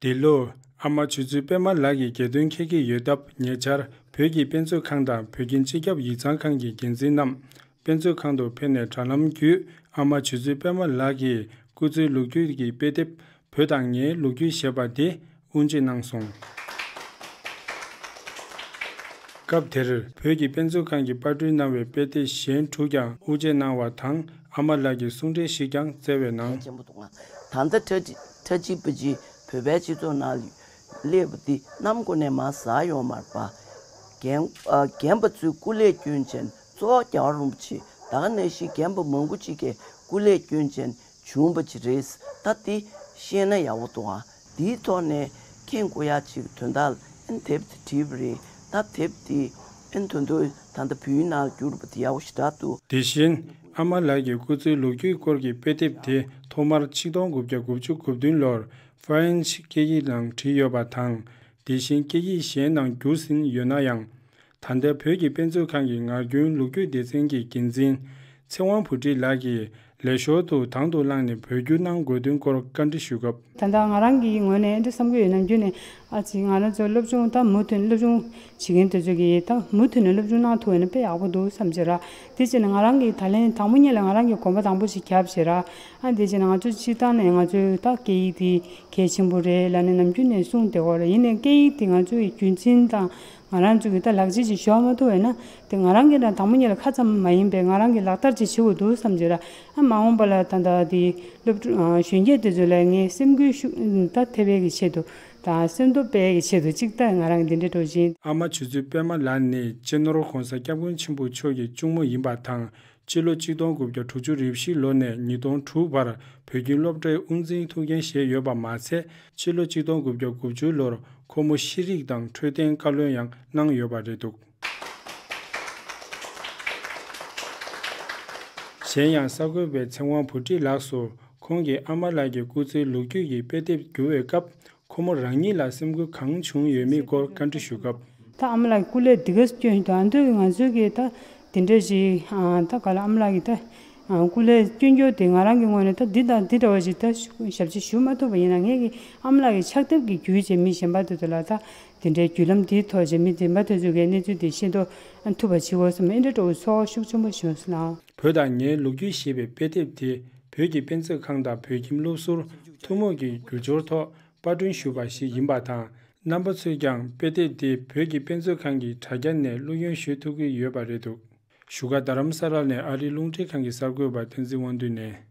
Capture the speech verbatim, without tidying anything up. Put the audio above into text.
འདི་ལོ་ཨ་མ་ཆོས་མཛོད་པད་མ་ལགས་ཀྱི་གྱེར་འདོན་འཁྱེར་གྱི་ཡོད་སྟབས། ཉེ་ཆར་བོད་ཀྱི་དཔེ་མཛོད་ཁང་དང་བོད་ཁྱིམ་སྤྱི་ཁྱབ་ཡིག་ཚང་ཁང་གི་འགན་འཛིན་རྣམས་དཔེ་མཛོད་ཁང་དུ་ཕེབས་ནས་དྲ་ལམ་བརྒྱུད་ཨ་མ་ཆོས་མཛོད་པད་མ་ལགས་ཀྱི་སྐུ་ཚེའི་ལོ་རྒྱུས་ཀྱི་དཔེ་དེབ། བོད་དང་ངའི་ལོ་རྒྱུས་ཞེས་པ་དེ་དབུ་འབྱེད་གནང་སོང་། སྐབས་དེར་བོད་ཀྱི་དཔེ་མཛོད་ཁང་གིས་པར་སྐྲུན་གནང་བའི་དཔེ་དེབ་གཞན་དྲུག་ཀྱང་དབུ་འབྱེད་གནང་བ་དང་། ཨ་མ་ལགས་ཀྱི་གསུང་འགྲེལ་ཞིག་ཀྱང་སྩལ་བའི་ནང་། ཆེན་པོ་འདུག་ང་། ད་ལྟ་ཁྲ་ཁྲ་ཅིག་པ་ཅིག་བོད་པའི་སྤྱི་ཚོགས་ནང་སླེབས་པ་འདི་གནམ་སྒོ་ནས་མར་ཟག་ཡོང་མ་རེད་པ། རྒན་ཨ་རྒན་པ་ཚོའི་སྐུ་ལས་བསྐྱོན་བྱས་གཙོ་བོ་རྒྱལ་བ་རིན་པོ་ཆེ། ད་ག་ནང་བཞིན་རྒན་པ་མང་པོ་ཅིག་གིས་སྐུ་ལས་བསྐྱོན་བྱས་བྱུང་བ་ཅིག་རེད། ད་འདི་ཤེས་ན་ཡག་པོ་འདུག་ཨ། འདིའི་ཐོག་ནས་མཁྱེན་དགོས་ཡ་ཅིག་དོན་དག་ཨན་དེབ་དེ་བྲིས་པ་རེད། ད་དེབ་འདི་ཨན་དོན་དུ་ད་ལྟ་བོད་ཡིག་ནང་བསྒྱུར་བ་དེ་ཡག་པོ་ཞེ་དྲག་འདུག་དེ་བཞིན་ཨ་མ་ལགས་ཀྱི་སྐུ་ཚེའི་ལོ་རྒྱུས་སྐོར་གྱི་དཔེ་དེབ་དེ་ཐོག་མར་ཆིག་སྟོང་དགུ་བརྒྱ་དགུ་བཅུ་གོ་བདུན་ལོར་ཧྥ་རན་སི་སྐད་ཡིག་ནང་བྲིས་ཡོད་པ་དང་། དེ་བཞིན་སྐད་ཡིག་གཞན་ནང་བསྒྱུར་ཟིན་ཡོད་ན་ཡང་། ད་ལྟའི་བོད་ཀྱི་དཔེ་མཛོད་ཁང་གི་ངག་རྒྱུན་ལོ་རྒྱུས་སྡེ་ཚན་གྱི་འགན་འཛིན་ཚེ་དབང་བུ་ཁྲིད་ལགས་ཀྱིས་ལས་ཞོར་དུ་དང་དུ་བླངས་ནས་བོད་བསྒྱུར་གནང་དགོས་དོན་སྐོར་བཀའ་འདྲི་ཞུ་སྐབས། ད་ལྟ་ང་རང་གི་ངོས་ནས་འདི་བསམ་གྱི་ཡོད། ནམ་རྒྱུན་ནས་ཨ་ཙི་ང་རང་ཚོ་སློབ་སྦྱོང་ད་མུ་མཐུད་སློབ་སྦྱོང་བྱེད་མཁན་དེ་ཚོ་གིས་ད་མུ་མཐུད་ནས་སློབ་སྦྱོང་གནང་ཐུབ་ཡོད་ན་དཔེ་ཡག་པོ་འདུག་བསམ་བྱས་ར། དེ་བྱས་ནས་ང་རང་གིས་ད་ལན་དང་པོ་ཉིད་ལ་ང་རང་གིས་གོམ་པ་དང་པོ་ཞིག་བརྒྱབ་བྱས་ར། ཨ་དེ་བྱས་ནས་ང་ཚོ་སྤྱིར་བཏང་ནས་ང་ཚོའི་ད་སྐད་ཡིག་དེ་གལ་ཆེན་པོ་རེད་ལབ་ནས་ནམ་རྒྱུན་ནས་གསུངས་བསྡད་ཡོད་རེད། ཡིན་ནའི་སྐད་ཡིག་དེ་ང་ཚོའི་རྒྱུན་འཛིན་དང་། ང་རང་ཚོ་གིས་ད་ལག་རྗེས་ཅིག་ཞུ་མ་ཐུབ་པས་ན། དེ་ང་རང་གིས་ད་དང་པོ་ཉིད་ལ་ཁ་ཙམ་མ་ཡིན་པའི་ང་རང་གིས་ལག་བསྟར་ཅིག་བྱེད་དགོས་འདུག་བསམ་བྱས་ར། ཨ་མ་འོངས་པ་ལ་ད་ལྟ་དེ་སློབ་ཕྲུག་ཨ་གཞོན་སྐྱེས་དེ་ཚོ་ལ་ངས་སེམས་འགུལ་ཤུགས་ད་ཐེབས་ཡས་ཀྱི་ཆེད་དུ་དང་སེམས་སྟོབས་སྤེལ་ཡས་ཀྱི་ཆེད་དུ་ཅིག་ད་ང་རང་གིས་འདི་འདྲའི་སྤྲོ་བཞིན། ཨ་མ་ཆོས་མཛོད་པད་མ་ལགས་ནི་སྤྱི་ནོར་༸གོང་ས་༸སྐྱབས་མགོན་ཆེན་པོ་མཆོག་གི་གཅུང་མོ་ཡིན་པ་དང་། སྤྱི་ལོ་ཆིག་སྟོང་དགུ་བརྒྱ་དྲུག་ཅུ་རེ་བཞི་ལོ་ནས་ཉིས་སྟོང་དྲུག་བར་བོད་ཁྱིམ་སློབ་གྲྭའི་དབུ་འཛིན་ཐུགས་འགན་བཞེས་ཡོད་པ་མ་ཚད། ཕྱི་ལོ་ཆིག་སྟོང་དགུ་བརྒྱ་དགུ་བཅུ་ལོར་ཁོ་མོ་ཤེས་རིག་དང་འཕྲོད་བསྟེན་བཀའ་བློན་ཡང་གནང་ཡོད་པ་རེད་འདུག་གཞན་ཡང་གསར་འགོད་པས་ཚེ་དབང་བུ་ཁྲིད་ལགས་སུ་ཁོང་གིས་ཨ་མ་ལགས་ཀྱི་སྐུ་ཚེའི་ལོ་རྒྱུས་ཀྱི་དཔེ་དེབ་བསྒྱུར་བའི་སྐབས། ཁོ་མོ་རང་ཉིད་ལ་སེམས་འགུལ་གང་བྱུང་ཡོད་མེད་སྐོར་བཀའ་འདྲི་ཞུ་སྐབས། ད་ཨ་མ་ལགས་སྐུ་ལས་འདི་ག་སྐྱོན་ཞིག་འདུག་ཨ་མདོ་གི་ང་ཚོའི་གི་ད་དེ་འདྲ་ཞིག་ཨ་ད་ག་ལ་ཨ་མ་ལགས་ཀྱི་ད་ཨ་སྐུ་ལས་སྐྱོན་རྒྱུ་དེ་ང་རང་གི་ངོས་ནས་ད་འདི་དང་འདི་འདྲ་བ་ཞིག་ད་ཞབས་ཕྱི་ཞུ་མ་ཐུབ་པ་ཡིན་ན། ངས་གི་ཨ་མ་ལགས་ཀྱི་ཕྱག་དེབ་ཀྱི་བརྒྱུད་བྱས་མི་གཞན་པ་དེ་ཚོ་ལ་ད་དེ་འདྲའི་བརྒྱུད་ལམ་འདིའི་ཐོག་བྱས་མི་གཞན་པ་དེ་ཚོ་གི་གནས་ཚུལ་དེ་ཤེས་རྟོགས་ཐུབ་པ་བྱེད་དགོས་བསམ། ཨེ་འདྲ་འགྲོ་ཚོར་བ་ཤུགས་ཆེན་པོ་བྱུང་སོང་ལགས། བོད་དང་ངའི་ལོ་རྒྱུས་ཞེས་པའི་དཔེ་དེབ་དེ་བོད་ཀྱི་དཔེ་མཛོད་ཁང་དང་བོད་ཁྱིམ་སློབ་ཟུར་ཐུན་མོང་གི་རྒྱུ་སྦྱོར་ཐོག་པར་སྐྲུན་ཞུས་པ་ཞིག་ཡིན་པ་དང་། རྣམ་པ་ཚོས་ཀྱང་དཔེ་དེབ་དེ་བོད་ཀྱི་དཔེ་མཛོད་ཁང་གི་དྲ་རྒྱ་ནས་བླུ་ཉོ་ཞུ་ཐུབ་ཀྱི་ཡོད་པ་རེད་འདུག་བཞུགས་སྒར་རྡ་རམ་ས་ལ་ནས་ཨ་རིའི་རླུང་འཕྲིན་ཁང་གི་གསར་འགོད་པ་བསྟན་འཛིན་དབང་འདུས་ནས།